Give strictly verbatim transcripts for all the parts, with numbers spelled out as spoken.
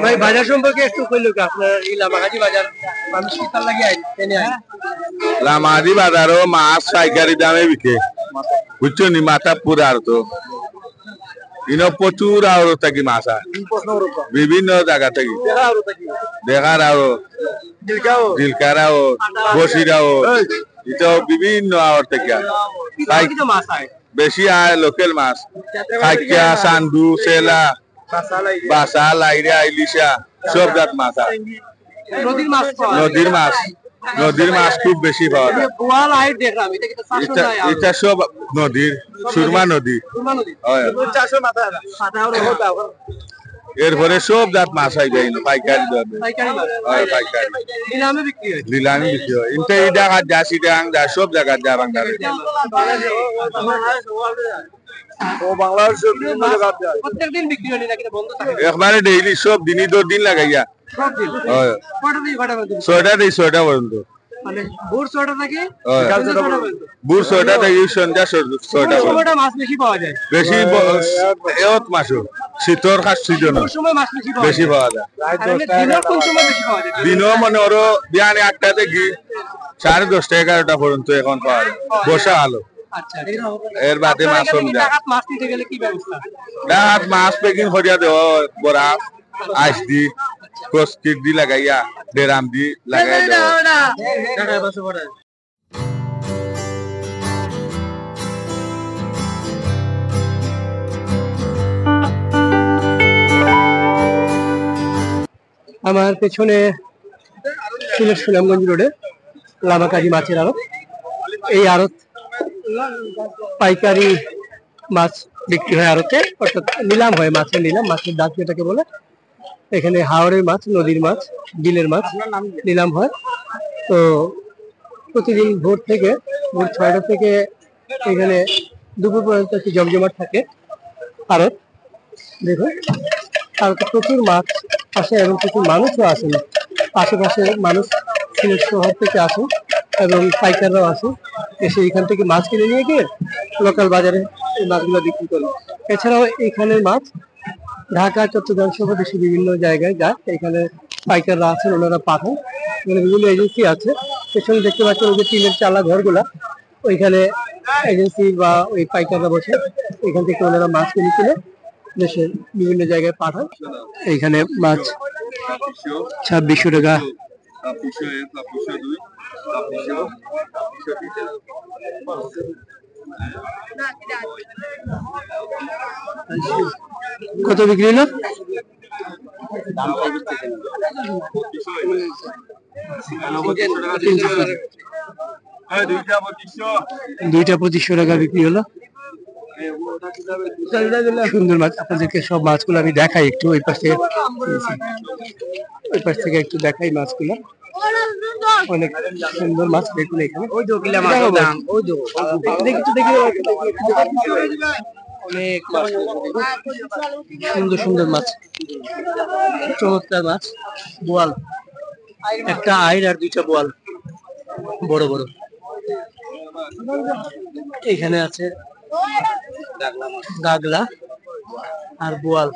ভাই, বাজার সম্পর্কে একটু কইলো কি আপনার এই লামাকাজি বাজার, মানুষ কি তার লাগি আইন, কেনে আইন? লামাকাজি বাজারও মাছ পাইকারি দামে বিকে, বুঝছো নি? মাথা পুরার তো ইনো প্রচুর আওর থাকি মাছ আয়, বিভিন্ন জায়গা থাকি। দেখার আওর, দিলকার আওর, বসির আওর, ইটা বিভিন্ন আওর থাকি আয়। বেশি আয় লোকাল মাছ, খাইকা, সান্দু, সেলা, বাসা, লাইরা, ইলিশা, সব জাত মাছ আয়। নদীর মাছ পাওয়া যায়। নদীর মাছ, নদীর মাছ খুব বেশি পাওয়া যায়। বোয়াল আইর দেখলাম, এটা কিন্তু চাষ ইটা, হয় আরো। ইটা সব নদীর, সুরমা নদী। সুরমা নদী। হয়। চাষের মাথা না। এরপরে সব জাত মাছ আইবে ইনো, পাইকারি দরে। পাইকারি মাছ। হয়, পাইকারি। নিলামে বিক্রি হয়। নিলামে বিক্রি হয়। ইনতে ইটা কাজ যা, সিটাং যা, সব জায়গা যা বাংলাদেশে। ও বাংলাদেশের বিভিন্ন জায়গা যায়। প্রত্যেকদিন বিক্রি হয় নাকি বন্ধ থাকে? একবারে ডেইলি, সব দিনই দশ দিন লাগাইয়া। সব দিন? হয়। কয়টা থেকে কয়টা পর্যন্ত? ছয়টা থেকে ছয়টা পর্যন্ত। মানে ভোর ছয়টা থেকে হয়। বিকাল ছয়টা পর্যন্ত। ভোর ছয়টা থেকে সন্ধ্যা ছয়টা পর্যন্ত। কোন সময়টা মাছ বেশি পাওয়া যায়? বেশি ব-, এত মাসও শীতর খাস সিজনে কোন সময় মাছ বেশি পাওয়া বেশি যায়? পাওয়া যায়। আর এমনি দিনের কোন সময় বেশি পাওয়া যায়? দিনও মনে করো বিয়ানে আটটা থেকে সাড়ে দশটা এগারোটা পর্যন্ত এখন পাওয়া যায়। বর্ষা আলো। আচ্ছা, আচ্ছা। এর বাদে আপনার মাছ এখান কম থেকে যায়। ঢাকাত মাছ নিতে গেলে কি ব্যবস্থা? ঢাকাত মাছ packing করিয়া দেওয়া হয়, বরফ, আইস দি, কস্কিট দি লাগাইয়া, ডেরাম দি লাগাইয়া দেওয়া হয়। ঢাকায় বাসে পড়ে। আমার পেছনে সিলেট সুনামগঞ্জ রোডে লামাকাজি মাছের আড়ত। এই আড়ত পাইকারি মাছ বিক্রি হয় আড়তে, অর্থাৎ নিলাম হয়, মাছের নিলাম, মাছের দাঁত যেটাকে বলে। এখানে হাওরের মাছ, নদীর মাছ, বিলের মাছ নিলাম হয়। তো প্রতিদিন ভোর থেকে, ভোর ছয়টা থেকে এখানে দুপুর পর্যন্ত একটি জমজমাট থাকে আড়ত। দেখুন, আড়তে প্রচুর মাছ আসে এবং প্রচুর মানুষও আসেন। আশেপাশে মানুষ সিলেট শহর থেকে আসেন এবং পাইকাররাও আসেন, এসে এখান থেকে মাছ কিনে নিয়ে গিয়ে লোকাল বাজারে এই মাছগুলো বিক্রি করেন। এছাড়াও এখানে মাছ ঢাকা, চট্টগ্রাম সহ দেশের বিভিন্ন জায়গায় যায়। এখানে পাইকাররা আছেন, ওনারা পাঠান। এখানে বিভিন্ন এজেন্সি আছে। পেছনে দেখতে পাচ্ছেন ওই যে টিনের চালা ঘরগুলা, ওইখানে এজেন্সি বা ওই পাইকাররা বসে, এখান থেকে ওনারা মাছ কিনে কিনে দেশের বিভিন্ন জায়গায় পাঠান। এইখানে মাছ ছাব্বিশশো টাকা। কত বিক্রি হলো? দুইটা পঁচিশশো টাকা বিক্রি হলো। সুন্দর মাছ, আপনাদেরকে সব মাছগুলো আমি দেখাই একটু, ওই পাশ থেকে, ওই পাশ থেকে একটু দেখাই মাছগুলো। অনেক সুন্দর মাছ, দেখুন এখানে। ওই তো কিলা মাছ, ওই তো, ওই তো। দেখি তো, দেখি, দেখি, দেখি। অনেক মাছ, সুন্দর সুন্দর মাছ, চমৎকার মাছ, বোয়াল, একটা আইড় আর দুইটা বোয়াল, বড় বড়। এখানে আছে গাগলা আর বোয়াল।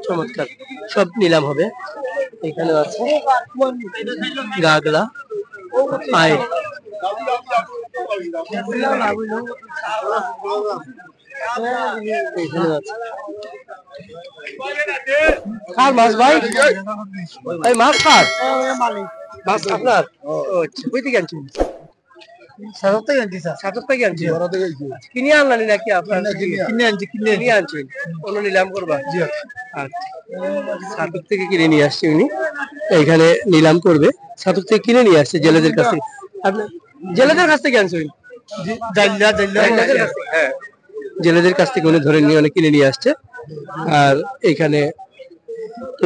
চমৎকার, সব নিলাম হবে। এখানে আছে গাগলা, আইড়। এখানে আছে। কার মাছ ভাই? এই মাছ কার? মাছ আপনার? ও আচ্ছা, কই থেকে আনছেন? সাতক থেকে আনছি, স্যার। সাতক থেকে আনছি। বড় থেকে আনছি। কিনে আনলেন নাকি আপনার? কিনে, কিনে। কিনে আনছি, কিনে কিনে আনছি। আনছেন? অন্য নিলাম করবা? জি। আচ্ছা। সাতক থেকে কিনে নিয়ে আসছে উনি। এখানে নিলাম করবে। সাতক থেকে কিনে নিয়ে আসছে জেলেদের কাছ থেকে। আপনি জেলেদের কাছ থেকে আনছেন? জি, জাইলা, জাইলা। জেলেদের কাছ থেকে, হ্যাঁ। জেলেদের কাছ থেকে উনি ধরে নিয়ে, উনি কিনে নিয়ে আসছে। আর এখানে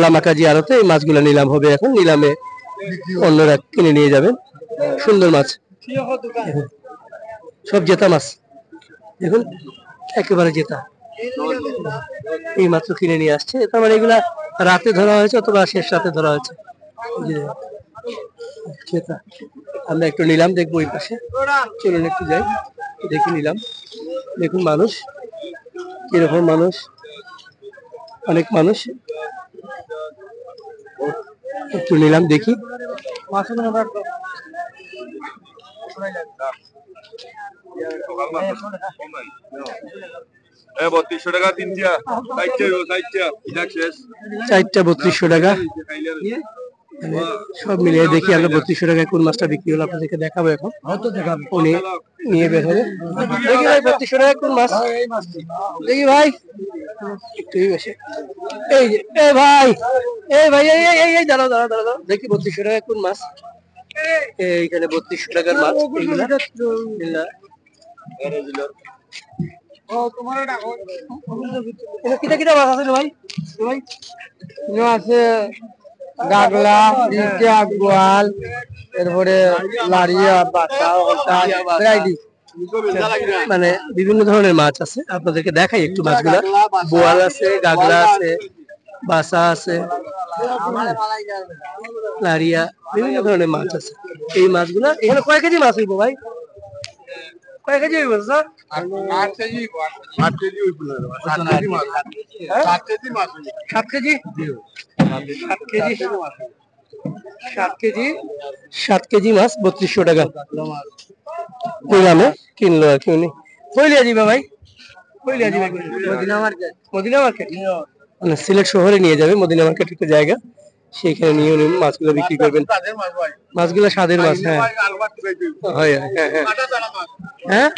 লামাকাজি আড়তে এই মাছগুলো নিলাম হবে এখন। নিলামে অন্যরা কিনে নিয়ে যাবেন। সুন্দর মাছ। সব জেতা মাছ। দেখুন, একেবারে জেতা। এই মাত্র কিনে নিয়ে আসছে। তার মানে এগুলা রাতে ধরা হয়েছে অথবা শেষ রাতে ধরা হয়েছে। জি। জেতা। আমরা একটু নিলাম, দেখবো ওই পাশে। চলুন একটু যাই, দেখে নিলাম। দেখুন মানুষ, কিরকম মানুষ। অনেক মানুষ। একটু নিলাম, দেখি। এ, বত্রিশশো টাকা তিনটা, চারটা অইবো, চারটা। চারটা বত্রিশশো টাকা। মানে, সব মিলিয়ে দেখি আমরা বত্রিশশো টাকায় কোন মাছটা বিক্রি হলো, আপনাদেরকে দেখাবো এখন। উনি নিয়ে বের হবে। দেখি ভাই, বত্রিশশো টাকায় কোন মাছ? দেখি ভাই, একটু এই পাশে। এই যে, এ ভাই, এই ভাই, এই, এই, এই, এই, দাঁড়াও, দাঁড়াও, দাঁড়াও, দাঁড়াও। দেখি বত্রিশশো টাকায় কোন মাছ? এইখানে বত্রিশশো টাকার মাছ, এইগুলা। এইগুলা। এটা কিতা কিতা মাছ আছে রে ভাই? ভাই? এখানে আছে গাগলা, ইচা, বোয়াল, এরপরে লারিয়া, বাটা, ওটা, ভ্যারাইটি। মানে বিভিন্ন ধরনের মাছ আছে, আপনাদেরকে দেখাই একটু মাছগুলা। বোয়াল আছে, গাগলা আছে, বাসা আছে, লারিয়া, বিভিন্ন ধরনের মাছ আছে। এই মাছগুলা এখানে কয় কেজি মাছ হইব ভাই? কয় কেজি হইব স্যার? আট কেজি হইব, আট কেজি। আট কেজি হইব না, সাত কেজি মাছ হইব। হ্যাঁ? সাত কেজি মাছ হইব। সাত কেজি? সাত কেজি মাছ হইব। সাত কেজি, সাত কেজি মাছ বত্রিশশো টাকা। নিলামে কিনলো আর কি উনি। কই লিয়া দিবা ভাই? কই লিয়া দিবা? মদিনা মার্কেট। মদিনা মার্কেট? মানে সিলেট শহরে নিয়ে যাবে, মদিনা মার্কেট একটা জায়গা, সেইখানে নিয়ে উনি মাছগুলো বিক্রি করবেন। মাছগুলো স্বাদের মাছ, হ্যাঁ। হয়, হয়, হ্যাঁ, হ্যাঁ। হ্যাঁ?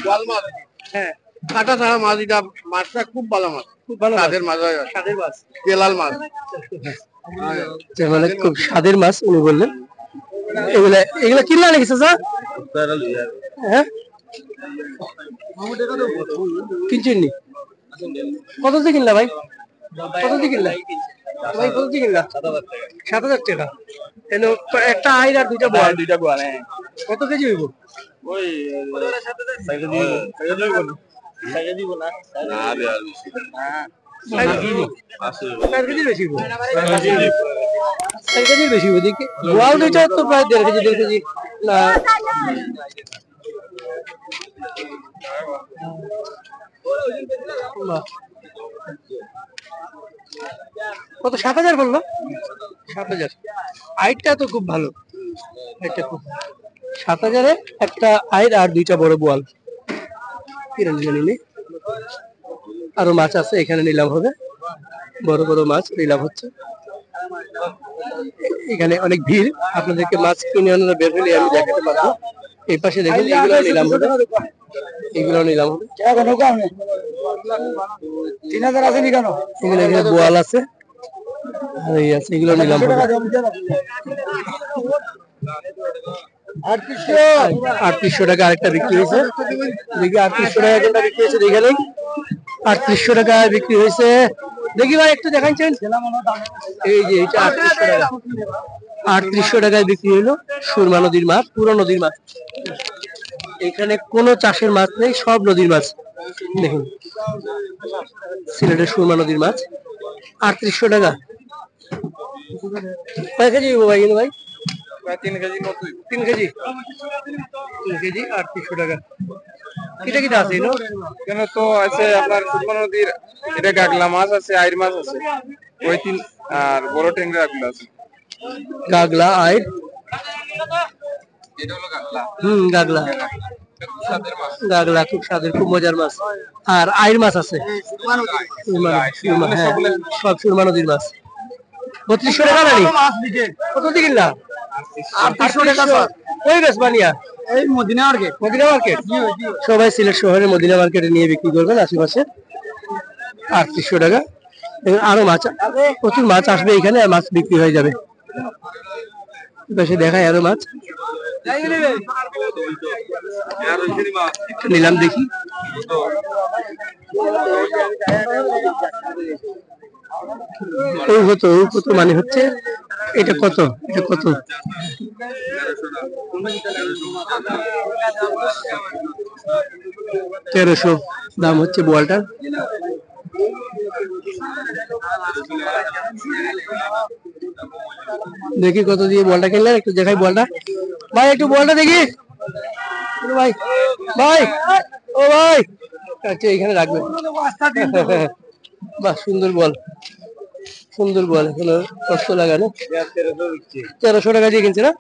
হ্যাঁ। কাটা ছাড়া মাছ, এটা মাছটা খুব ভালো মাছ। খুব ভালো মাছ। স্বাদের মাছ হয়। স্বাদের মাছ। তেলাল মাছ। যে মানে খুব স্বাদের মাছ উনি বললেন। এগুলা, এগুলা কিনলা নাকি চাচা? হ্যাঁ? কিনছেন নি? কত দিয়ে কিনলা ভাই? কত দিয়ে কিনলা? ভাই, কত দিয়ে কিনলা? সাত হাজার টাকা। এলো একটা আইর আর দুইটা বোয়াল। দুইটা বোয়াল, হ্যাঁ। কত কেজি হইব? ওই, ছয় কেজি হইব। ছয় কেজি হইব না। ছয় কেজি হইব না। না, রে, আর বেশি। হ্যাঁ। ছয় কেজি। ছয় কেজির বেশি হইব। ছয় কেজির বেশি হইব, দেখি। বোয়াল দুইটা তো প্রায় দেড় কেজি, দেড় কেজি। না। বাহ। কত, সাত হাজার বললো? সাত হাজার। আইরটা তো খুব ভালো। আইরটা খুব, সাত হাজারে একটা আইর আর দুইটা বড় বোয়াল কিনে নিয়ে নিলি। আরো মাছ আছে, এখানে নিলাম হবে, বড় বড় মাছ নিলাম হচ্ছে। এখানে অনেক ভিড়, আপনাদেরকে মাছ কিনে আনার বের হলে আমি দেখাতে পারবো। এই পাশে দেখুন, এগুলো নিলাম হবে, এগুলো নিলাম হবে। তিন হাজার আছে নি কেন? এখানে, এখানে বোয়াল আছে, আর এই আছে, এগুলো নিলাম হবে। আটত্রিশশো। আটত্রিশশো টাকা আরেকটা বিক্রি হয়েছে। দেখি আটত্রিশশো টাকা কোনটা বিক্রি হয়েছে, দেখে নেই। আটত্রিশশো টাকায় বিক্রি হয়েছে। দেখি ভাই, একটু দেখাচ্ছেন। এই যে এটা আটত্রিশশো টাকা, আটত্রিশশো টাকায় বিক্রি হলো সুরমা নদীর মাছ, পুরো নদীর মাছ। এখানে কোনো চাষের মাছ নেই, সব নদীর মাছ। দেখুন, সিলেটের সুরমা নদীর মাছ, আটত্রিশশো টাকা। কয় কেজি হইব ভাই, কিন্তু ভাই? প্রায় তিন কেজির মতো হইব। তিন কেজি? তিন কেজি আটত্রিশশো টাকা। কিতা কিতা আছে এনো? এখানে তো আছে আপনার সুরমা নদীর, এটা গাগলা মাছ আছে, আইর মাছ আছে, ওই তিন, আর বড় ট্যাংরা এগুলো আছে। গাগলা, আইর। এটা হলো গাগলা। হুম, গাগলা। গাগলা খুব স্বাদের, খুব মজার মাছ। আর আইর মাছ আছে। সুরমা নদীর মাছ। সুরমা, সুরমা, হ্যাঁ। সব সুরমা নদীর মাছ। বত্রিশশো টাকা নানি? কত দিয়ে কিনলা? আটত্রিশশো টাকা, স্যার। কই বেচবা নিয়া? এই মদিনা মার্কেট। মদিনা মার্কেট? জি, জি। সবাই সিলেট শহরের মদিনা মার্কেটে নিয়ে বিক্রি করবেন আশেপাশে। আটত্রিশশো টাকা। এবং আরো মাছ, প্রচুর মাছ আসবে এখানে, আর মাছ বিক্রি হয়ে যাবে। এপাশে দেখাই আরো মাছ। একটু নিলাম, দেখি। ও কত, ও কত মানে হচ্ছে, এটা কত, এটা কত? তেরোশো দাম হচ্ছে বোয়ালটা। দেখি কত দিয়ে বোয়ালটা কিনলেন, একটু দেখাই বোয়ালটা। ভাই, একটু বোয়ালটা দেখি। ও ভাই, ভাই, ও ভাই, আচ্ছা, এখানে রাখবেন। বাহ, সুন্দর বোয়াল। সুন্দর বোয়াল, এখনো রক্ত লাগানো। তেরোশো টাকা দিয়া কিনছে না?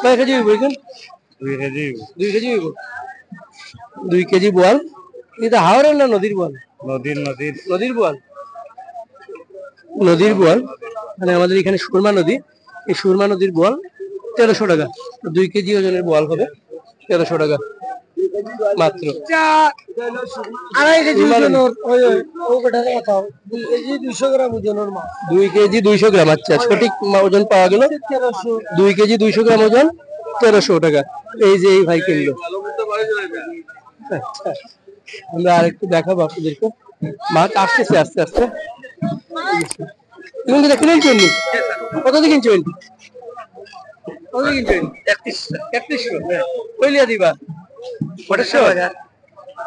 কয় কেজি অইবো এখন? দুই কেজি অইবো। দুই কেজি অইবো। দুই কেজি বোয়াল। ইটা হাওরের না নদীর বোয়াল? নদীর, নদীর। নদীর বোয়াল। নদীর বোয়াল। মানে, আমাদের এখানে সুরমা নদী, এই সুরমা নদীর বোয়াল তেরোশো টাকা। দুই কেজি ওজনের বোয়াল হবে তেরোশো টাকা মাত্র। আড়াই কেজি ওজনের, ওই, ওই, ওই কটার কথা, দুই কেজি দুইশো গ্রাম ওজনের মাছ। দুই কেজি দুইশো গ্রাম, আচ্ছা, সঠিক মা-, ওজন পাওয়া গেল। তেরোশো। দুই কেজি দুইশো গ্রাম ওজন, তেরোশো টাকা। এই যে এই ভাই কিনলো। আচ্ছা, আমরা আরেকটু দেখাবো আপনাদেরকে। মাছ আসতেছে আস্তে আস্তে। তুমি কি দেখে নিয়েছো এমনি? কত দিয়ে কিনছো এমনি? কত দিয়ে কিনছো এমনি? একত্রিশশো। একত্রিশশো? কইলিয়া দিবা? বটেশ্বর?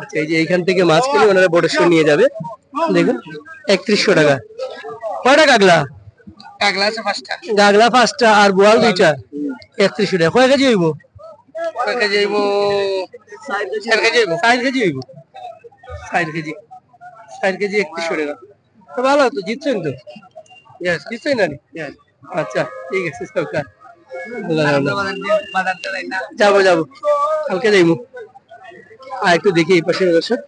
আচ্ছা, এই যে এইখান থেকে মাছ কিনে ওনারা বটেশ্বর নিয়ে যাবে। দেখুন, একত্রিশশো টাকা। কয়টা কাগলা? কাগলা আছে পাঁচটা। কাগলা পাঁচটা আর বোয়াল দুইটা। একত্রিশশো টাকা। কয় কেজি অইবো? কয় কেজি অইবো? চার কেজি অইবো। চার কেজি অইবো। চার কেজি। চার কেজি একত্রিশশো টাকা। তো ভালো তো, জিতছেন তো? Yes. জিতছেন না নি? Yes. আচ্ছা, ঠিক আছে, সরকার। আল্লাহ হাফেজ। যাবো, যাবো। কালকে যাইবো। আর একটু দেখি এই পাশে, দর্শক।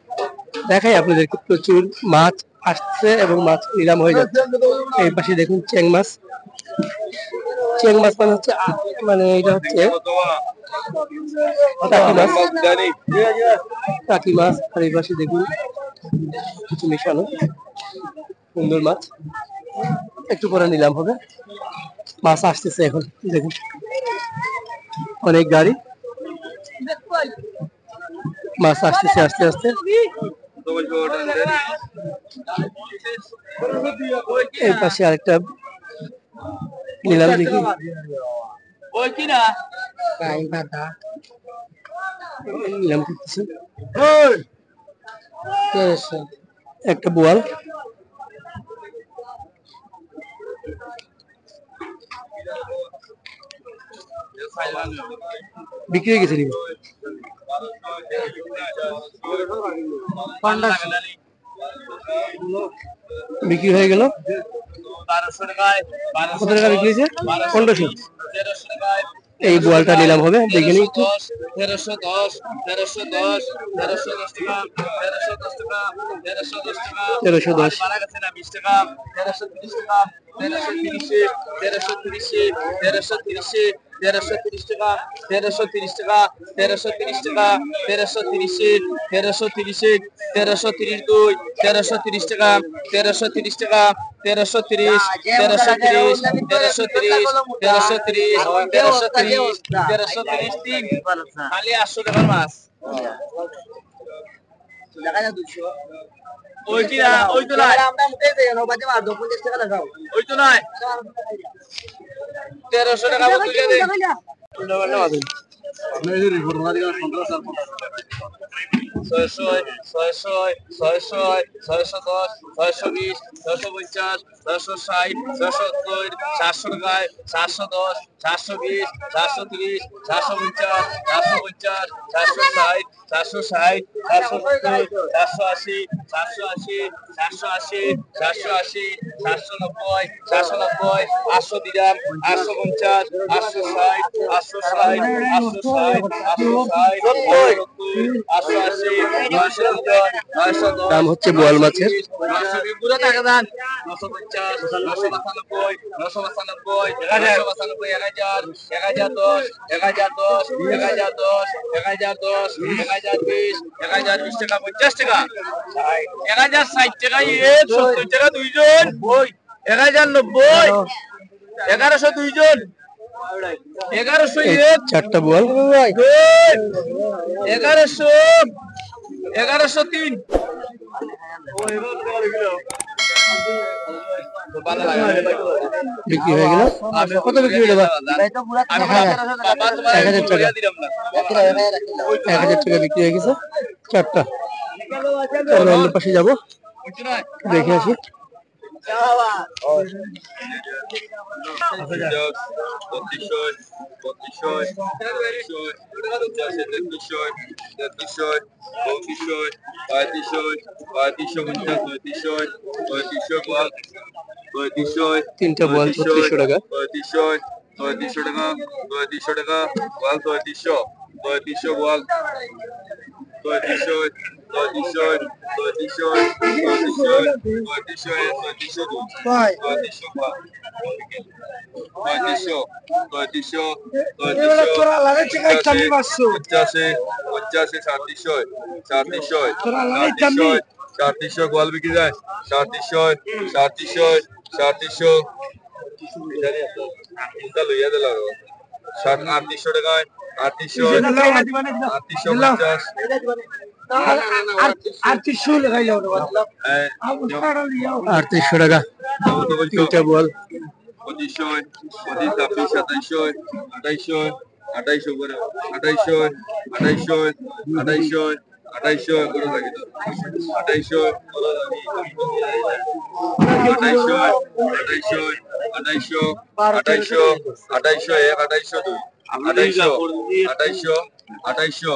দেখাই আপনাদেরকে, প্রচুর মাছ আসছে এবং মাছ নিলাম হয়ে যাচ্ছে। এই পাশে দেখুন চেং মাছ। চেং মাছ মানে হচ্ছে, আ, মানে এটা হচ্ছে টাকি মাছ। টাকি মাছ। আর এই পাশে দেখুন কিছু মিশানো। সুন্দর মাছ, একটু পরে নিলাম হবে। মাছ আসতেছে এখন, দেখুন অনেক গাড়ি, মাছ আসতেছে আস্তে আস্তে। এই পাশে আরেকটা নিলাম, দেখি। নিলাম করতেছে। একটা বোয়াল। বিক্রি হয়ে গেছে নি? বিক্রি হয়ে গেল। কত টাকা বিক্রি হয়েছে? পনেরোশো। এই বোয়ালটা নিলাম হবে, দেখে নিই একটু। তেরোশো দশ, তেরোশো দশ, তেরোশো দশ টাকা, তেরোশো দশ টাকা, তেরোশো দশ টাকা। তেরোশো দশ। আর বাড়া গেছে না, বিশ টাকা, তেরোশো তিরিশ টাকা, তেরোশো তিরিশ, তেরোশো তিরিশ, তেরোশো তিরিশ, তেরোশো তিরিশ টাকা, তেরোশো তিরিশ টাকা, তেরোশো তিরিশ, তেরোশো তিরিশ, তেরোশো তিরিশ দুই, তেরোশো তিরিশ টাকা, তেরোশো তিরিশ টাকা, তেরোশো তিরিশ, তেরোশো তিরিশ, তেরোশো তিরিশ, তেরোশো তিরিশ, তেরোশো তিরিশ, তেরোশো তিরিশ তিন। খালি আটশো টাকার মাছ। দেখা যায় দুইশো। ওই কি না, ওই তো নাই। আমরা মুখে দেই না, বাজে মার, পঞ্চাশ টাকা লাগাও। ওই তো নাই। তেরোশো টাকা মতো দিয়ে দে। ছয়শো, ছয়শো, ছয়শো, ছয়শো দশ, ছয়শো বিশ, ছয়শো পঞ্চাশ, ছয়শো ষাট, ছয়শো সত্তর, সাতশো টাকায়, সাতশো দশ, সাতশো বিশ, সাতশো তিরিশ, সাতশো পঞ্চাশ, সাতশো পঞ্চাশ, সাতশো ষাট, সাতশো ষাট, সাতশো সত্তর, সাতশো আশি, সাতশো আশি, সাতশো আশি, সাতশো আশি, সাতশো নব্বই, সাতশো নব্বই, আটশো দিলাম, আটশো পঞ্চাশ, আটশো ষাট, আটশো ষাট, আটশো ষাট, আটশো ষাট, নব্বই, আটশো আশি, নয়শো নব্বই, নয়শো দশ, দাম হচ্ছে বোয়াল মাছের। নয়শো বিশ, পুরো টাকা দেন। নয়শো পঞ্চাশ, নয়শো পঁচানব্বই, নয়শো পঁচানব্বই, নয়শো পঁচানব্বই, এক হাজার, এক হাজার দশ, এক হাজার দশ, এক হাজার দশ, এক হাজার দশ, এক হাজার বিশ, এক হাজার বিশ টাকা, পঞ্চাশ টাকা, এক হাজার ষাট টাকা, এ সত্তর টাকা দুইজন, এক হাজার নব্বই, এগারোশো দুইজন, এগারোশো এই এক, চারটা বোয়াল। এগারোশো, এগারোশো তিন। বিক্রি হয়ে গেল। কত বিক্রি হলো বা? এক হাজার টাকা। এক হাজার টাকা বিক্রি হয়ে গেছে চারটা। আমরা অন্য পাশে যাবো, দেখে আসি। পঞ্চাশ, বত্রিশশো, বত্রিশশো, তেত্রিশশো, পঁচাশি, তেত্রিশশো, তেত্রিশশো, চৌত্রিশশো, পঁয়ত্রিশশো, পঁয়ত্রিশশো পঞ্চাশ, পঁয়ত্রিশশো, পঁয়ত্রিশশো বল, পঁয়ত্রিশশো, তিনটা বল, পঁয়ত্রিশশো, ছত্রিশশো টাকা। পঁয়ত্রিশশো, পঁয়ত্রিশশো টাকা, পঁয়ত্রিশশো টাকা, বল পঁয়ত্রিশশো, পঁয়ত্রিশশো বল, পঁয়ত্রিশশো, পঁয়ত্রিশশো, পঁয়ত্রিশশো, পঁয়ত্রিশশো, পঁয়ত্রিশশো দুই, পঁয়ত্রিশশো পাঁচ, পঁয়ত্রিশশো, পঁয়ত্রিশশো, পঁয়ত্রিশশো, পঁচাশি, পঁচাশি, পঁচাশি, সাতত্রিশশো, সাতত্রিশশো, সাতত্রিশশো, সাতত্রিশশো, গোয়াল বিক্রি যায়, সাতত্রিশশো, সাতত্রিশশো, সাতত্রিশশো, এটা লইয়া দিল। সাত, আটত্রিশশো টাকায়, আটত্রিশশো, আটত্রিশশো পঞ্চাশ। আটত্রিশশো লেখাই যাও রে, বাবা। হ্যাঁ। আটত্রিশশো টাকা। কত বলছো? তিনটা বল। পঁচিশশো, পঁচিশ, ছাব্বিশ, সাতাইশশো, আঠাইশশো, আঠাইশশো করে, আঠাইশশো, আঠাইশশো, আঠাইশশো, আঠাইশশো, আঠাইশশো, আঠাইশশো, আঠাইশশো, আঠাইশশো, আঠাইশশো, আঠাইশশো, আঠাইশশো এক, আঠাইশশো দুই, আঠাইশশো, আঠাইশশো, আঠাইশশো,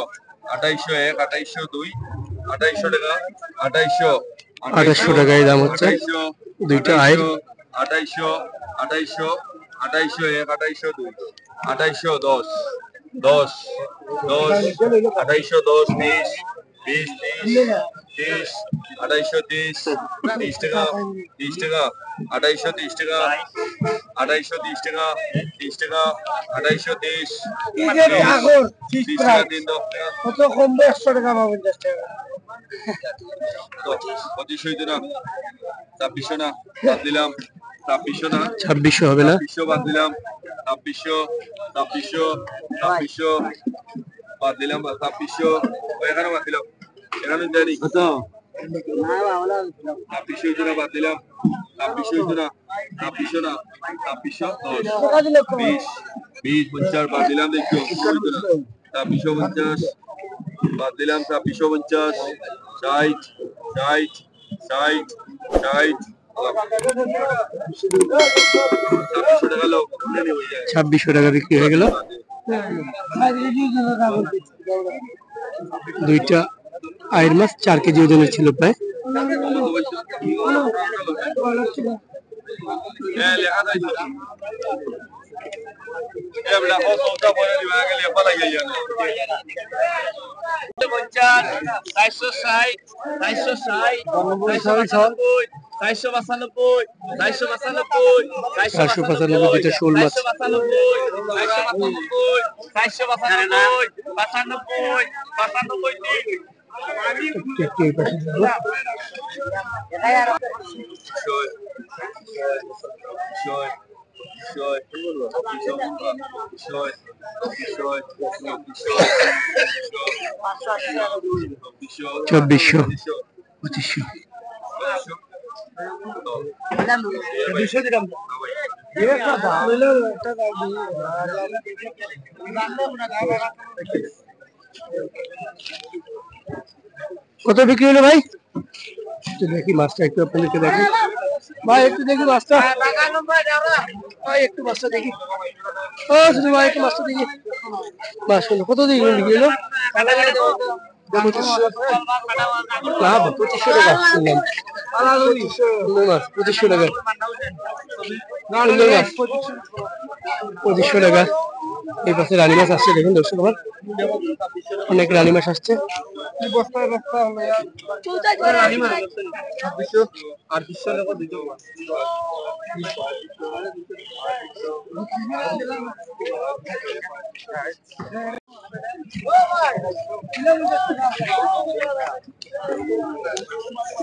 আঠাইশশো এক, আঠাইশশো দুই, আঠাইশশো টাকা, আঠাইশশো, আঠাইশশো টাকায় দাম হচ্ছে। আঠাইশশো, দুইটা আইর। আঠাইশশো, আঠাইশশো, আঠাইশশো এক, আঠাইশশো দুই, আঠাইশশো দশ, দশ, দশ, আঠাইশশো দশ, বিশ, বিশ, তিরিশ, তিরিশ, আঠাইশশো তিরিশ, তিরিশ টাকা, তিরিশ টাকা, আঠাইশশো তিরিশ টাকা, আঠাইশশো তিরিশ টাকা, তিরিশ টাকা, আঠাইশশো তিরিশ, তিরিশ টাকা, তিন দশ টাকা। কত কম, একশো টাকা বা পঞ্চাশ টাকা। তো, পঁচিশশো হইতো না, ছাব্বিশশো না, বাদ দিলাম, ছাব্বিশশো না, ছাব্বিশশো হবে না। ছাব্বিশশো বাদ দিলাম, ছাব্বিশশো, ছাব্বিশশো, ছাব্বিশশো বাদ দিলাম, ছাব্বিশশো, ওই এখানে বাদ দিলাম, এখানে জানি। কত? ছাব্বিশশো হইতো না, বাদ দিলাম, ছাব্বিশশো হইতো না, ছাব্বিশশো না, ছাব্বিশশো দশ, বিশ, বিশ, পঞ্চাশ বাদ দিলাম, দেখো, হইতো না। ছাব্বিশশো পঞ্চাশ বাদ দিলাম, ছাব্বিশশো পঞ্চাশ, ষাট, ষাট, ষাট, ষাট, ছাব্বিশশো টাকা বিক্রি হয়ে গেল। দুইটা আইর মাছ চার কেজি ওজনের ছিল প্রায়। পঞ্চাশ, চারশো ষাট, চারশো ষাট, চারশো পঁচানব্বই, চারশো পঁচানব্বই, চারশো পঁচানব্বই, চারশো পঁচানব্বই, দুইটা শোল মাছ। চারশো পঁচানব্বই, চারশো পঁচানব্বই, পঁচানব্বই, পঁচানব্বই, একটু, একটু এই পাশে যাবো। চব্বিশশো, পঁচিশশো। কত বিক্রি হলো ভাই? একটু দেখি মাছটা, একটু আপনাদেরকে দেখি ভাই, একটু দেখি মাছটা ভাই, একটু মাছটা দেখি। ও শুধু ভাই, একটু মাছটা দেখি। মাছ কত দিয়ে বিক্রি হলো? পঁচিশশো। না, পঁচিশশো টাকা শুনলাম। সুন্দর মাছ, পঁচিশশো টাকা। সুন্দর মাছ, পঁচিশশো টাকা। এই পাশে রানী মাছ আসছে, দেখুন দর্শক আমার, অনেক রানী মাছ আসছে।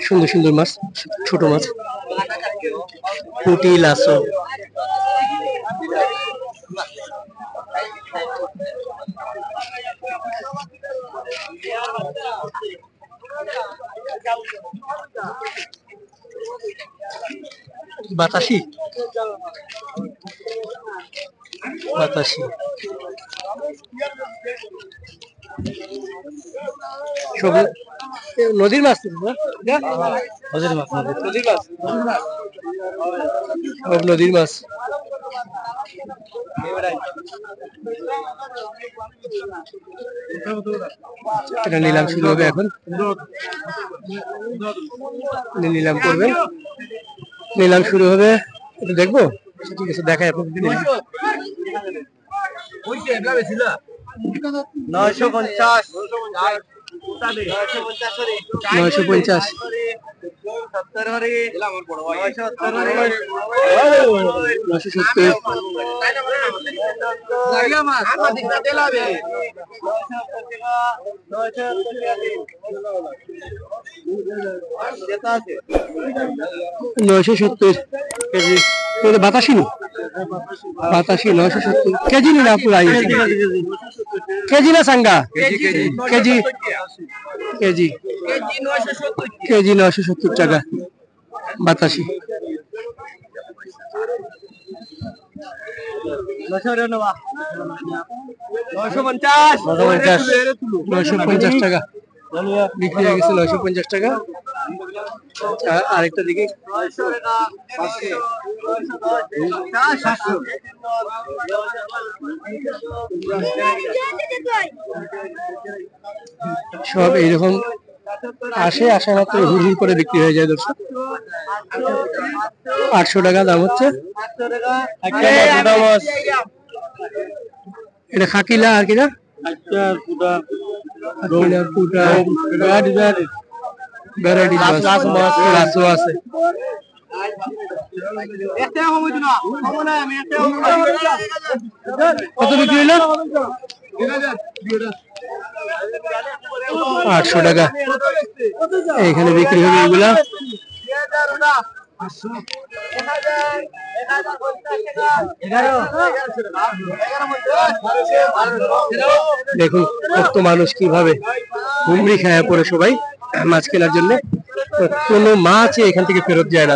সুন্দর সুন্দর মাছ, ছোট মাছ, পুঁটি, লাসো। বাতাসি, বাতাসি। সব এ, নদীর মাছ তো, না? নদীর মাছ, নদীর। নদীর মাছ। সব নদীর মাছ। এটা নিলাম শুরু হবে এখন। উনি নিলাম করবেন। নিলাম শুরু হবে। একটু দেখবো। আচ্ছা, ঠিক আছে, দেখাই আপনাদের নিলাম। নয়শো পঞ্চাশ। নয়শো পঞ্চাশ। নয়শো সত্তর। নয়শো সত্তর কেজি। এটা বাতাসি নি? বাতাসি, নয়শো সত্তর কেজি নি না পুরাই? কেজি না সাঙ্গা? কেজি। কেজি। কেজি নয়শো সত্তর টাকা। বাতাসি। নয়শো পঞ্চাশ। নয়শো পঞ্চাশ। নয়শো পঞ্চাশ টাকা বিক্রি হয়ে গেছে, নয়শো পঞ্চাশ টাকা। আর আরেকটা দেখি। সব এইরকম আসে, আসা মাত্র হুড় হুড় করে বিক্রি হয়ে যায়, দর্শক। আটশো টাকা দাম হচ্ছে। একটা মাছ, এটা মাছ। এটা খাকিলা আর কিনা? একটা কুটা। খাকিলা কুটা। Variety, variety. ভ্যারাইটি মাছ। লাস মাছ। লাসও আছে। কত বিক্রি হইল? আটশো টাকা। এখানে বিক্রি হবে এগুলা। দেখুন, কত মানুষ কিভাবে হুমড়ি খায় পড়ে সবাই মাছ কেনার জন্য। কোনো মাছই এখান থেকে ফেরত যায় না,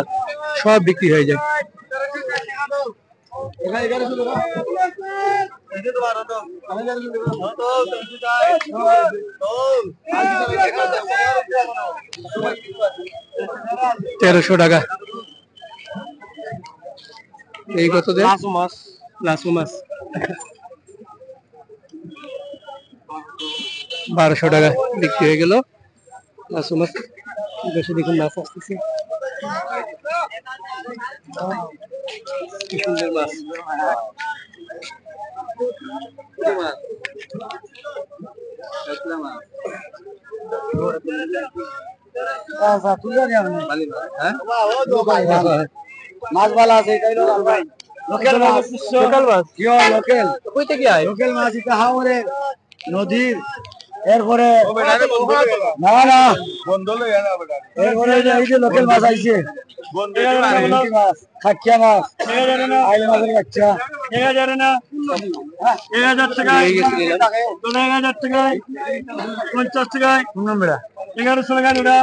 সব বিক্রি হয়ে যায়। তেরোশো টাকা। এই কত দেয়? লাসু মাছ। লাসু মাছ। বারোশো টাকা বিক্রি হয়ে গেল। মাছ, মাছ, বেশি দেখুন মাছ আসতেছে। কি সুন্দর মাছ। মাছ ভালা আছে, এটাই লোকাল মাছ। লোকাল মাছ। ইয়ো, লোকাল। কই থেকে আয়? লোকাল মাছ, এটা হাওরে। নদীর, এরপরে না, না। বন্ধ লইয়া না বেটা। এরপরে এই যে, এই যে লোকাল মাছ আইছে। বন্ধ লইয়া না। ভেটকি মাছ, খাকিয়া মাছ, আইল মাছের বাচ্চা। এক হাজার টাকায়, এক হাজার টাকায়, পঞ্চাশ টাকায়, এগারোশো টাকায় জোড়া,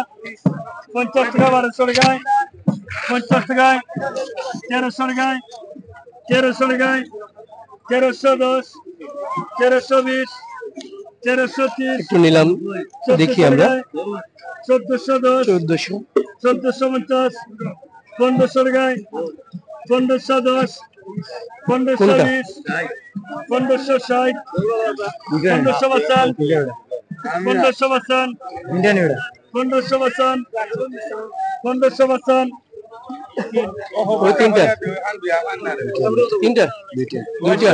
পঞ্চাশ টাকা, বারোশো টাকায়, পঞ্চাশ টাকায়, তেরোশো টাকায়, তেরোশো টাকায়, তেরোশো দশ, তেরোশো বিশ, তেরোশো তিরিশ, একটু নিলাম, দেখি আমরা। চোদ্দশো দশ, চোদ্দশো। চোদ্দশো পঞ্চাশ, পনেরোশো টাকায়, পনেরোশো দশ, পনেরোশো কোনটা? বিশ, পনেরোশো ষাট, পনেরোশো বাসান, পনেরোশো বাসান, পনেরোশো বাসান, পনেরোশো বাসান, ওই তিনটা। তিনটা? দুইটা। দুইটা।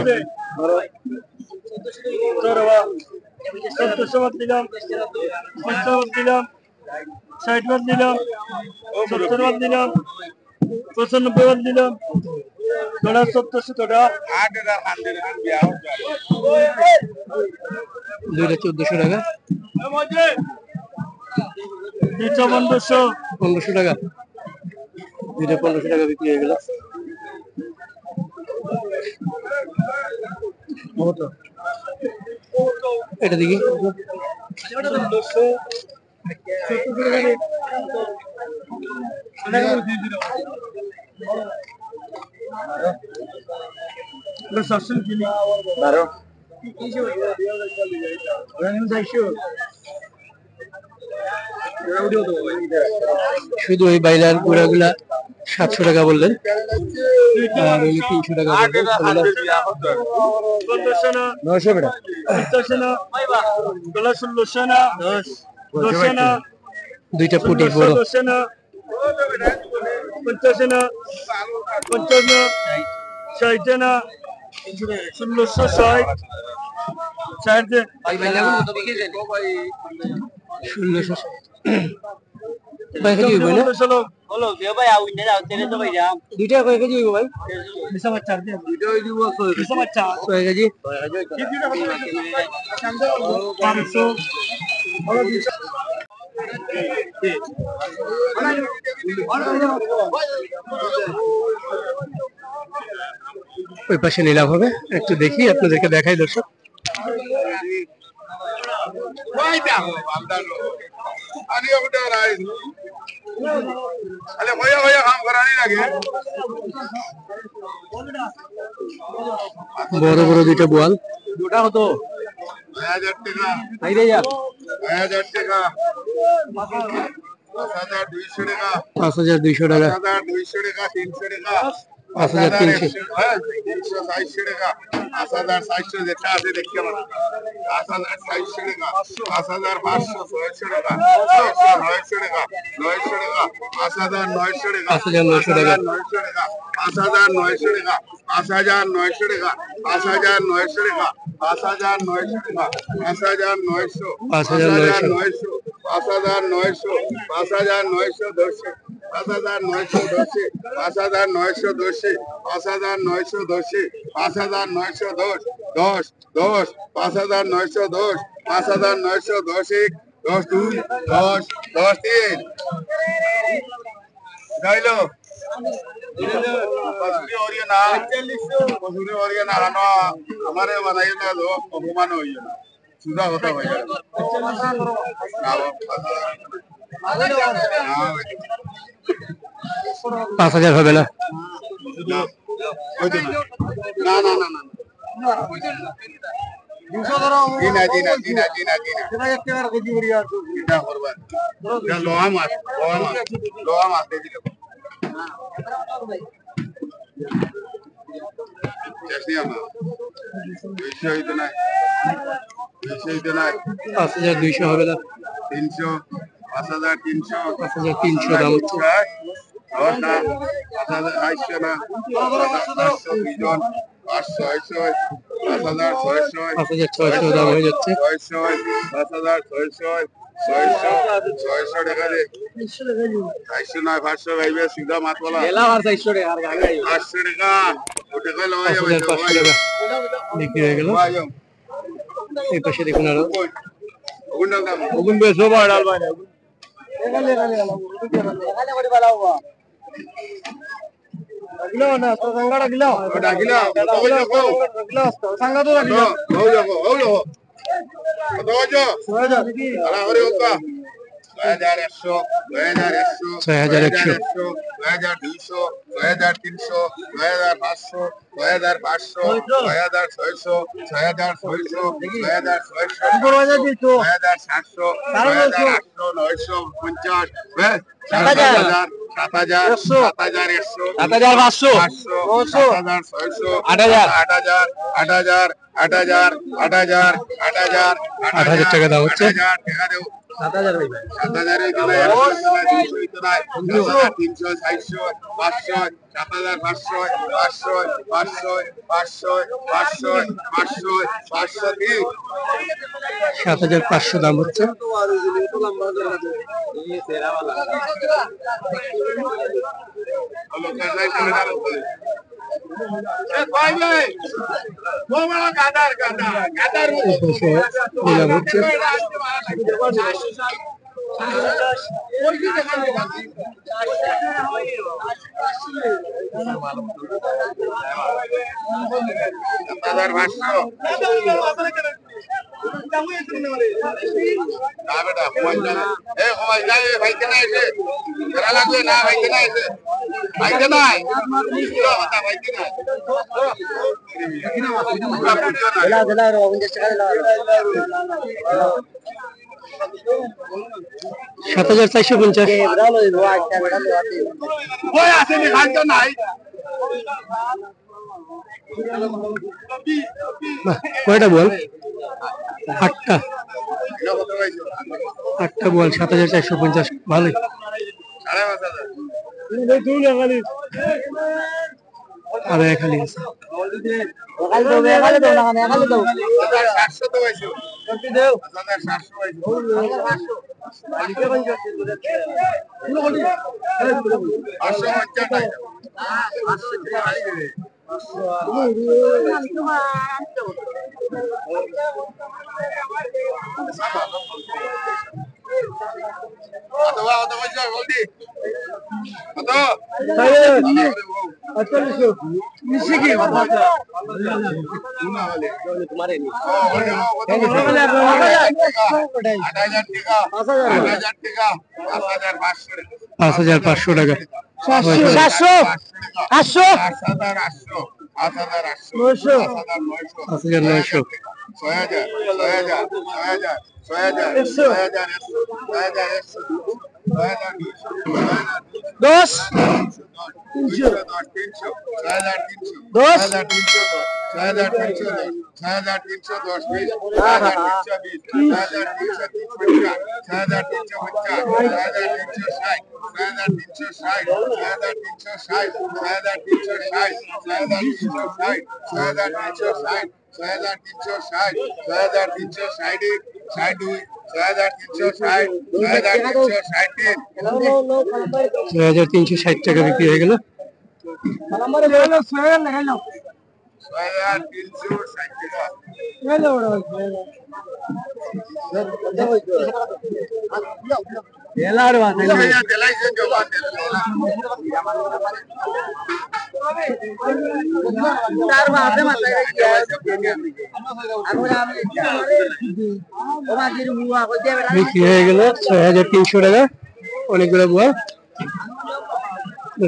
চোদ্দশো বাদ দিলাম, পনেরোশো বাদ দিলাম, ষাট বাদ দিলাম, সত্তর বাদ দিলাম, পঁচানব্বই বাদ দিলাম, তোরা চোদ্দশো টাকা। দুইটা চোদ্দশো টাকা। দুইটা পনেরোশো। পনেরোশো টাকা। দুইটা পনেরোশো টাকা বিক্রি হয়ে গেল। এটা দেখি। বারো। শুধু ওই বাইলার গুড়াগুলা সাতশো টাকা বললেন, আর উনি তিনশো টাকা বললেন। ষোলোশো না। নয়শো বেটা। পঞ্চাশো না। ষোলোশো না। দশ। দশ না। দুইটা পুটি বড়। দশ না। পঞ্চাশ না। পঞ্চাশ না। ষাট না। ষোলোশো ষাট। ষাট দে। ষোলোশো ষাট। কয় কেজি হইব না? বলো, বলো, ভাই, আউন না, আউন না, তো ভাই, যাও। দুইটা কয় কেজি হইব ভাই? দুইটা হইব ছয় কেজি। ছয় কেজি? পাঁচশো। ওই পাশে নিলাম হবে, একটু দেখি, আপনাদেরকে দেখাই দর্শক। বড় বড় দুইটা বোয়াল। দুটা কত? ছয় হাজার টাকা। এই রে যা। ছয় হাজার টাকা। পাঁচ হাজার দুইশো টাকা। পাঁচ হাজার দুইশো টাকা। পাঁচ হাজার দুইশো টাকা, তিনশো টাকা। পাঁচ হাজার তিনশো। হ্যাঁ, তিনশো, চারশো টাকা। পাঁচ হাজার চারশো যেটা আছে দেখতে পারেন। পাঁচ হাজার চারশো টাকা, পাঁচ হাজার পাঁচশো, ছয়শো টাকা, ছয়শো, নয়শো টাকা, নয়শো টাকা, পাঁচ হাজার নয়শো টাকা, পাঁচ হাজার নয়শো টাকা। পাঁচ হাজার নয়শো টাকা, পাঁচ হাজার নয়শো টাকা, পাঁচ হাজার নয়শো টাকা, পাঁচ হাজার নয়শো টাকা, পাঁচ হাজার নয়শো, পাঁচ হাজার নয়শো। পাঁচ হাজার নয়শো, পাঁচ হাজার নয়শো দশ, পাঁচ হাজার নয়শো দশ, পাঁচ হাজার নয়শো দশ, পাঁচ হাজার নয়শো দশ, পাঁচ হাজার নয়শো দশ, দশ, দশ, পাঁচ হাজার নয়শো দশ, পাঁচ হাজার নয়শো দশ এক, দশ দুই, দশ, দশ তিন। যাইলো। কসুরি হরিয়ে না, কসুরি হরিয়ে না, না, আমারে বানাইয়ে না, লোক অপমান হইয়ে না। সুজা কথা ভাই। না, বাবা, পাঁচ হাজার। না, ভাই। পাঁচ হাজার হবে না। না, ওই তো না। না, না, না, না, না। জি না, জি না, জি না, জি না, জি না। এটা করবা। এটা লোহা মাছ, লোহা মাছ, লোহা মাছ দিয়ে দিলাম। শেষ নেই আমার। বেশি হইতো না। বেশি হইতো না। পাঁচ হাজার দুইশো হবে না। তিনশো, পাঁচ হাজার তিনশো। পাঁচ হাজার তিনশো দাম হচ্ছে। দশ না, পাঁচ হাজার আটশো না, পাঁচশো দুইজন, পাঁচ ছয় ছয়, পাঁচ হাজার ছয় ছয়, পাঁচ হাজার ছয়শো দাম হয়ে যাচ্ছে। ছয় ছয়, পাঁচ হাজার ছয় ছয়, ছয়শো, ছয়শো টাকা দে। চারশো নয়, পাঁচশো ভাইবে, সুজা মাত বলা। গেলাম আর চারশো টাকা, আর গাড়ি আইবে। পাঁচশো টাকা, ওটা কই লওয়া যাবে? পাঁচ হাজার পাঁচশো টাকা বিক্রি হয়ে গেল। এই পাশে দেখুন আরো। ওগুন ডাল দাম। ওগুন বেশ, ও ভাই, ডাল ভাই না। ডাকিলাও না, তোর গঙ্গা ডাকিলাও। ও, ডাকিলাও, কত কইছো কও? ডাকিলাও, সাঙ্গা তো ডাকিলাও। কও, কও, কও, কও। কত কইছো? ছয় হাজার। আরে, আরে, কত? ছয় হাজার একশো, ছয় হাজার একশো, ছয় হাজার একশো। ছয় হাজার দুইশো, ছয় হাজার তিনশো, ছয় হাজার পাঁচশো, ছয় হাজার পাঁচশো, ছয় হাজার ছয়শো, ছয় হাজার ছয়শো, ছয় হাজার ছয়শো, ছয় হাজার সাতশো, ছয় হাজার আটশো, নয়শো পঞ্চাশ, হ্যাঁ? সাত হাজার। সাত হাজার, সাত হাজার একশো, সাত হাজার পাঁচশো, পাঁচশো, নয়শো, সাত হাজার ছয়শো, আট হাজার। আট হাজার, আট হাজার, আট হাজার, আট হাজার, আট হাজার, আট হাজার টাকা দাম হচ্ছে। আট হাজার টাকা দেও। সাত হাজার ভাই। সাত হাজার হইতো না, একশো হইতো না, দুইশো হইতো না, তিনশো, চারশো, পাঁচশো, সাত হাজার পাঁচশো, পাঁচশো, পাঁচশো, পাঁচশো, পাঁচশো, পাঁচশো, পাঁচশো, পাঁচশো তিন। সাত হাজার পাঁচশো দাম হচ্ছে। এই পাশে নিলাম হচ্ছে। হাজার পাঁচশো। না বেটা, কমাই না। এ, কমাই না, এ, ভাইতে না এসে। এরা লাগবে না, ভাইতে না এসে। ভাইতে নাই। কথা ভাইতে নাই। দিলা, দিলা, রে, পঞ্চাশ টাকা দিলা। সাত হাজার চারশো পঞ্চাশ। ওই আসেনি, খাদ্য নাই। বাহ, কয়টা বল? আটটা। আটটা বল, সাত হাজার চারশো পঞ্চাশ, ভালোই। আরো এক হালি আছে। আট হাজার টাকা। পাঁচ হাজার পাঁচশো টাকা। সাতশো। আটশো। আটশো। পাঁচ হাজার নয়শো। ছয় হাজার, ছয় হাজার, ছয় হাজার, ছয় হাজার, একশো। ছয় হাজার, একশো, ছয় হাজার, একশো। দশ। তিনশো। দশ, তিনশো। ছয় হাজার তিনশো। দশ। ছয় হাজার তিনশো দশ। ছয় হাজার তিনশো দশ। ছয় হাজার তিনশো বিশ। ছয় হাজার তিনশো তিরিশ। ছয় হাজার তিনশো পঞ্চাশ। ছয় হাজার তিনশো ষাট। ছয় হাজার তিনশো ষাট। ছয় হাজার তিনশো ষাট। ছয় হাজার তিনশো ষাট। ছয় হাজার তিনশো ষাট। ছয় হাজার তিনশো ষাট, ছয় হাজার তিনশো ষাট এক, ষাট দুই, ছয় হাজার তিনশো ষাট, ছয় হাজার তিনশো ষাট তিন। ছয় হাজার তিনশো ষাট টাকা বিক্রি হয়ে গেল। ছয় হাজার তিনশো ষাট টাকা। বিক্রি হয়ে গেল ছয় হাজার তিনশো টাকা অনেকগুলো বোয়াল।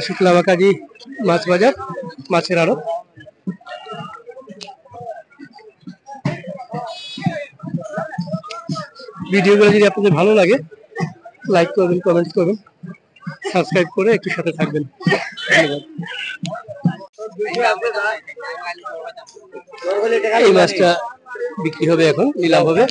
শুক্লা বা কাজী মাছ বাজার, মাছের আড়ত। ভিডিওগুলো যদি আপনাদের ভালো লাগে, লাইক করবেন, কমেন্টস করবেন, সাবস্ক্রাইব করে একটু সাথে থাকবেন। ধন্যবাদ। এই মাছটা বিক্রি হবে, এখন নিলাম হবে।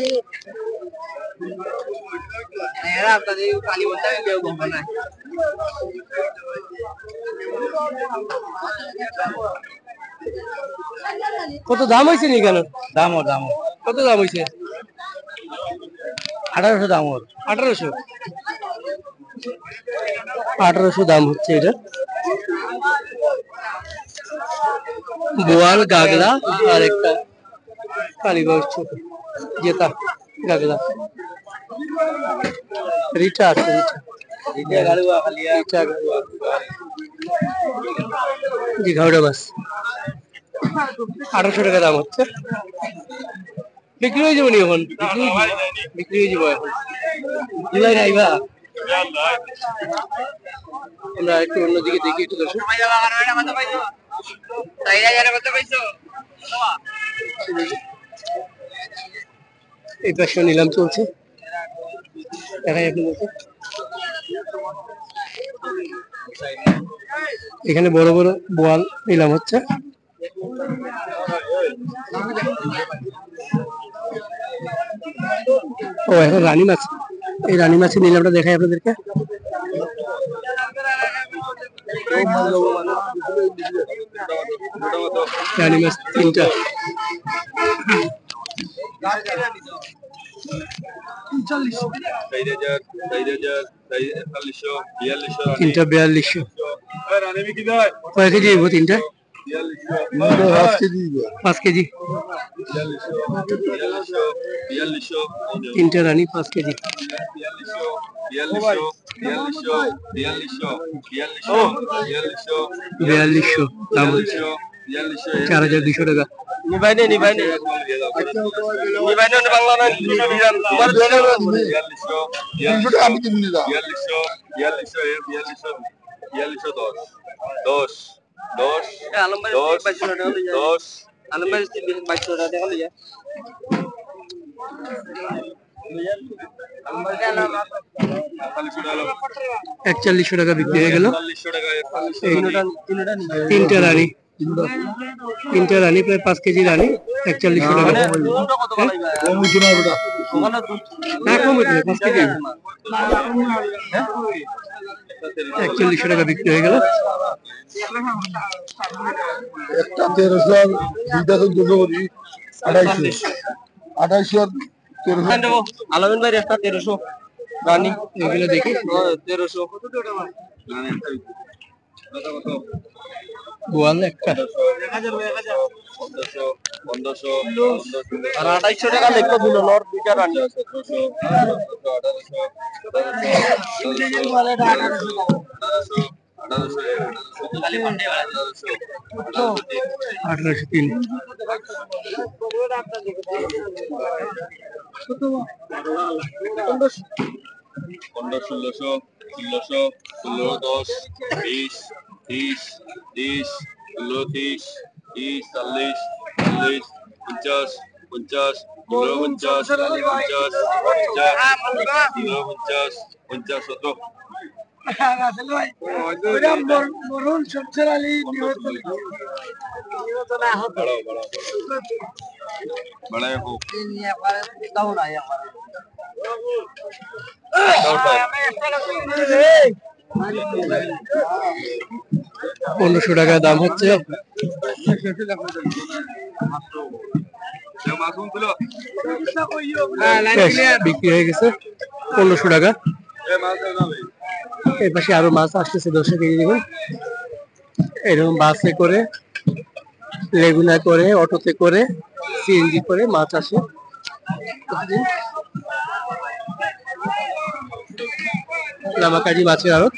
কত দাম হয়েছে নি কেন? দামও, দামও। কত দাম হয়েছে? আঠারোশো দাম ওর। আঠারোশো? আঠারোশো দাম হচ্ছে এটা। বোয়াল, গাগলা আর একটা কালীগঞ্জ ছোট, জেতা গাগলা। রিটা আছে, রিটা। রিটা গাড়ুয়া, কালিয়া। রিটা গাড়ুয়া। জি, ঘাওড়া মাছ। আঠারোশো টাকা দাম হচ্ছে। বিক্রি হয়ে যাবো নি এখন? বিক্রি হয়ে যাবো। বিক্রি হয়ে যাবো এখন। জুলাই না, আইবা? আমরা একটু অন্যদিকে দেখি, একটু দর্শক। এই পাশে নিলাম চলছে, দেখাই আপনাদেরকে। এখানে বড় বড় বোয়াল নিলাম হচ্ছে। ও, এখন রানী মাছ, এই রানী মাছের নিলামটা দেখাই আপনাদেরকে। রানী মাছ তিনটা। চার হাজার, চার হাজার, চার হাজার, একচল্লিশশো, বিয়াল্লিশশো, তিনটা বিয়াল্লিশশো। কয় কেজি হইব তিনটা? পাঁচ কেজি। পাঁচ কেজি। তিনটা রানী পাঁচ কেজি। বিয়াল্লিশশো, বিয়াল্লিশশো, বিয়াল্লিশশো, বিয়াল্লিশশো, বিয়াল্লিশশো দাম হচ্ছে। চার হাজার দুইশো টাকা। নিবাই নে, নিবাই নে। নিবাই নে, বাংলা না, তোমার বিয়াল্লিশশো, বিয়াল্লিশশো, বিয়াল্লিশশো, বিয়াল্লিশশো, বিয়াল্লিশশো দশ, দশ, দশ, এ, আলম ভাই, দশ, বাইশশো টাকা লইয়া। দশ। আলম ভাই, বাইশশো টাকা লইয়া। একচল্লিশশো টাকা বিক্রি হয়ে গেল। এই তিনটা রানী, তিনটা রানী, প্রায় পাঁচ কেজি রানী, একচল্লিশশো টাকা। হ্যাঁ? না, কম হইতে হবে, পাঁচ কেজি। একচল্লিশশো টাকা বিক্রি হয়ে গেল। একটা তেরোশো, দুইটা তো দুশো করি, আড়াইশো, আড়াইশো আর তেরোশো। আলামিন ভাইয়ের একটা তেরোশো রানী। এগুলো দেখি। তেরোশো। বোয়াল একটা। পনেরোশো, পনেরোশো, আর আড়াইশো টাকা লেখা দিল, নর দুইটা রানী। আঠারোশো তিন। পনেরো, ষোলোশো, ষোলোশো, ষোলো, দশ, বিশ, তিরিশ, তিরিশ, ষোলো, তিরিশ, তিরিশ, চল্লিশ, চল্লিশ, পঞ্চাশ, পঞ্চাশ, ষোলো, পঞ্চাশ, পঞ্চাশ, পঞ্চাশ, ষোলো, পঞ্চাশ, পঞ্চাশ, সতেরো। রাসেল ভাই, ওইটা মর-, মরহুম শমশের আলী নিহত। বাড়াও, বাড়াও, বাড়াও। বাড়াই হোক। পনেরোশো টাকা দাম হচ্ছে। বেশ, বিক্রি হয়ে গেছে পনেরোশো টাকা। এই পাশে আরো মাছ আসতেছে, দর্শক, এই দেখুন, এরকম বাসে করে, লেগুনা করে, অটোতে করে, সিএনজি করে মাছ আসে প্রতিদিন। লামাকাজি মাছের আড়ত।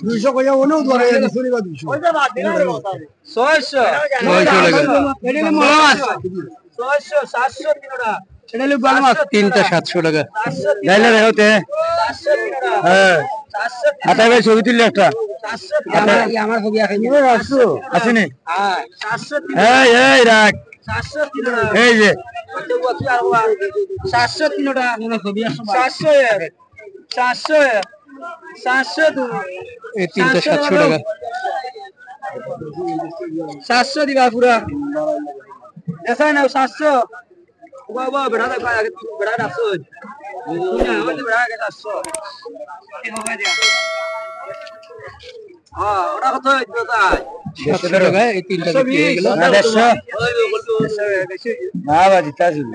দুইশো কইয়া ওনেও ধরে, দুইশো নিবা দুইশো। ছয়শো। ছয়শো টাকা। এটা হলো বড় মাছ। ছয়শো, সাতশো তিনটা। এটা হলো বড় মাছ। তিনটা সাতশো টাকা। চারশো তিন। ডাইলে রে হতে। চারশো তিনটা। হ্যাঁ। চারশো তিন। আটা ভাই ছবি তুললে একটা। চারশো তিন। আটা। আমার, আমার ছবি আছে। আসেনি? হ্যাঁ, চারশো তিন। এই, এই, রাখ। চারশো তিন। এই যে। চারশো তিনটা। চারশো এক। চারশো এক। চারশো দুই। এই তিনটা সাতশো টাকা। সাতশো দিবা পুরা। এসা না, সাতশো। বাবা, বেটা, বেটা, বেটা, সাতশো। না, আমার তো বেটা, সাতশো। হ্যাঁ, ওটা কত হইতো তাই? সাতশো টাকা, এই তিনটা বিক্রি হয়ে গেল। না, দেড়শো। না, বাজি, তা ছিল।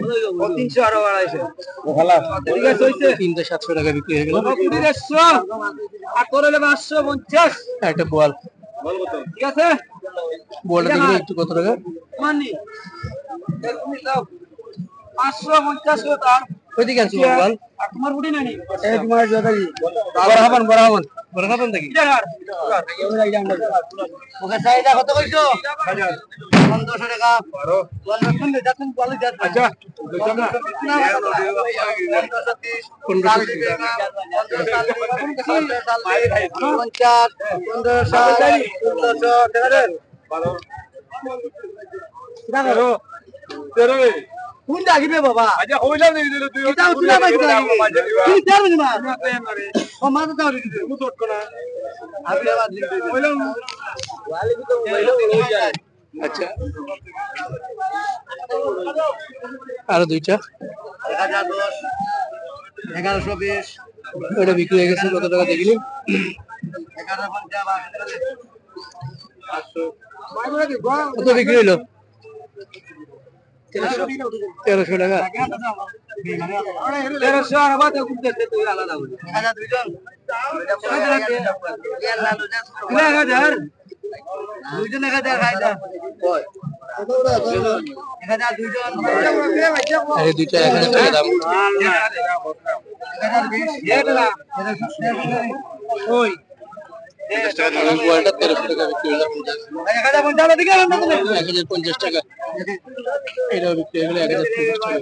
ও, তিনশো আরো বাড়াইছে। ও, খালাস। ঠিক আছে, হইছে। তিনটা সাতশো টাকা বিক্রি হয়ে গেল। ও, কুড়ি দেড়শো। আর তোর হলে পাঁচশো পঞ্চাশ। একটা বোয়াল। ঠিক আছে? বোয়ালটা দেখি একটু কত টাকা? মানি। এরকমই দাও। পাঁচশো পঞ্চাশ হলো তার। ওইদিকে আছে বোয়াল। আর তোমার উঠি নানি? এই তোমার জগাই। বড় হবেন, বড় হবেন। বড় হবেন দেখি। এটা আর, এটা আর। ওকে, চাহিদা কত কইছো? পনেরোশো টাকা। বারো। পনেরোশো টাকা, যাচ্ছেন, বলে যাচ্ছেন। আচ্ছা। পনেরোশো। পঞ্চাশ, পনেরোশো, ষোলোশো, তেরো। তেরো রে। কোন জাগি রে বাবা? আচ্ছা, কইলাম নাকি যে তুই এটা উঠলে আমার কি জাগি? তুই তেরো নি মা। ও মা তো তেরো রে। তুই তো উঠবো না। আমি আবার কইলাম। আচ্ছা, আরো দুইটা। এক হাজার দশ, এগারোশো বিশ। ওটা বিক্রি হয়ে গেছে, কত টাকা দেখিনি? এগারো পঞ্চাশ। কত বিক্রি হইলো? তেরোশো টাকা। তেরোশো আর আবার দেখুন, দেখতে তুই আলাদা হলি। এক হাজার দুইজন। এক হাজার। দুইজন এক হাজার খাই না। এক হাজার দুইজন। এই দুইটা এক হাজার টাকা দাম। এক হাজার বিশ। ওই। পঞ্চাশ টাকা দাম। এই বলটা তেরোশো টাকা বিক্রি হলো। এক হাজার পঞ্চাশ টাকা। এক হাজার পঞ্চাশ টাকা। এটা বিক্রি হলো এক হাজার পঞ্চাশ টাকা।